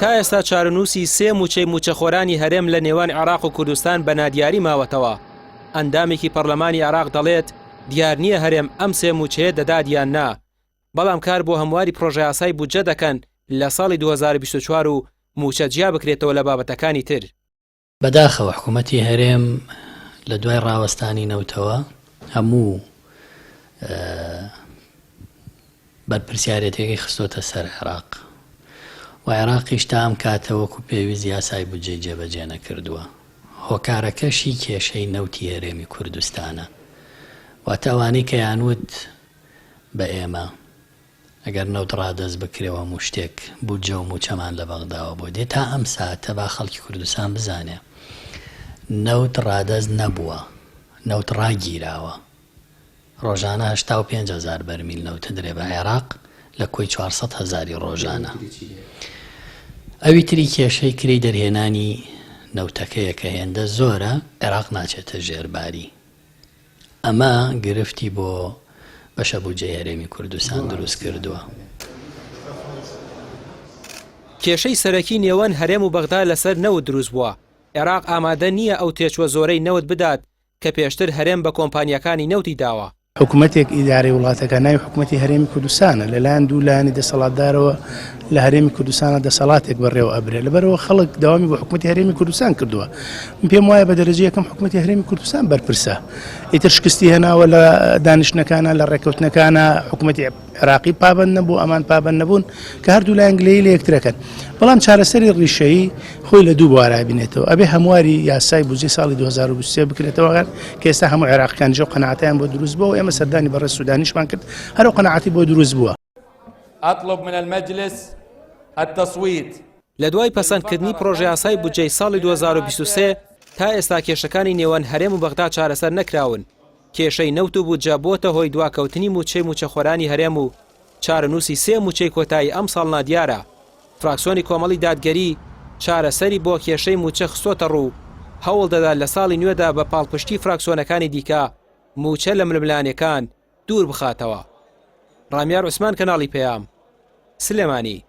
تا ئێستا چارەنووسی سێ مووچەی مووچەخۆرانی هەرێم لە نێوان عێراق و کوردستان بە نادیاری ماوەتەوە. ئەندامێکی پەرلەمانی عێراق دەڵێت، دیار نییە هەرێم ئەم سێ مووچەیە دەدات یان نا، بەڵام کار بۆ هەمواری پڕۆژەیاسای بودجە دەکەن لە ساڵی 2024 و مووچە جیا بکرێتەوە لە بابەتەکانی تر. بەداخەوە حکوومەتی هەرێم لە دوای ڕاوەستانی نەوتەوە هەموو بەرپرسیارێتیەکەی خستۆتە سەر عێراق و عێراقیش تا ئەم کاتە وەکو پێویست یاسای بودجەی جێبەجێ نەکردووە. هۆکارەکەشی کێشەی نەوتی هەرێمی کوردستانە. واتە ئەوانەی کە یانوت بە ئێمە ئەگەر نەوت ڕادەست بکرێ و هەموو شتێک، بودجە و مووچەمان لە بەغداوە بۆ دێ، تا ئەم ساتە با خەڵکی کوردستان بزانێ نەوت ڕادەست نەبووە، نەوت ڕاگیراوە. ڕۆژانە 85 هەزار بەرمیل نەوت درێ بە عێراق لە کۆی 400 هەزاری ڕۆژانە. ئەوی تری کێشەی کرێی دەرهێنانی نەوتەکەیە کە هێندە زۆرە عێراق ناچێتە ژێر باری. ئەمە گرفتی بۆ بەشە بودجەی هەرێمی کوردستان دروست کردووە. کێشەی سەرەکی نێوان هەرێم و بەغدا لەسەر نەوت دروست بووە، عێراق ئامادە نییە ئەو تێچووە زۆرەی نەوت بدات کە پێشتر هەرێم بە کۆمپانیاکانی نەوتی داوە. حکومەتێک ئیدارەی وڵاتەکە ناوی حکومەتی هەرێمی کوردستانە، لەلایەن دوو لایەنی دەسەڵاتدارەوە لە هەرێمی کوردستانە دەسەڵاتێک بەڕێوە ئەبرێ، لەبەرئەوە خەڵک داوامی بۆ حکومەتی هەرێمی کوردستان کردووە. من پێم وایە بە دەرەجەی یەکەم حکومەتی هەرێمی کوردستان بەرپرسە، ئیتر شکستی هێناوە لە دانیشتنەکانە، لە ڕێککەوتنەکانە، حکومەتی عێراقی پابەند نەبوو، ئەمان پابەند نەبوون، کە هەردوو لایەن گلەیی لە یەکترەکەن. بەڵام چارەسەری ڕیشەیی خۆی لە دوو بوارا بینێتەوە، ئەبێ هەمواری یاسای بودجەی ساڵی 2023 بکرێتەوە کە ئێستا هەموو عێراقیەکانیش ئەو قەناعەتەیان بۆ دروست بووە و ئێمە سەردانی بەڕێز سودانیشمان کرد هەر ئەو قەناعەتی بۆ دروست بووە. اطلب من المجلس التصویت. لە دوای پەسەندکردنی پڕۆژەیاسای بودجەی ساڵی 2023 تا ئێستا کێشەکانی نێوان هەرێم و بەغدا چارەسەر نەکراون، کێشەی نەوت و بودجە بۆتە هۆی دواکەوتنی مووچەی مووچەخۆرانی هەرێم و چارەنووسی سێ مووچەی کۆتایی ئەمساڵ نادیارە، فراکسیۆنی کۆمەڵی دادگەری چارەسەری بۆ کێشەی مووچە خستۆتەڕوو و هەوڵدەدات لە ساڵی نوێدا بە پاڵپشتی فراکسیۆنەکانی دیکە مووچە لە ململانێکان دوور بخاتەوە. ڕامیار عوسمان کەناڵی پەیام، سلێمانی.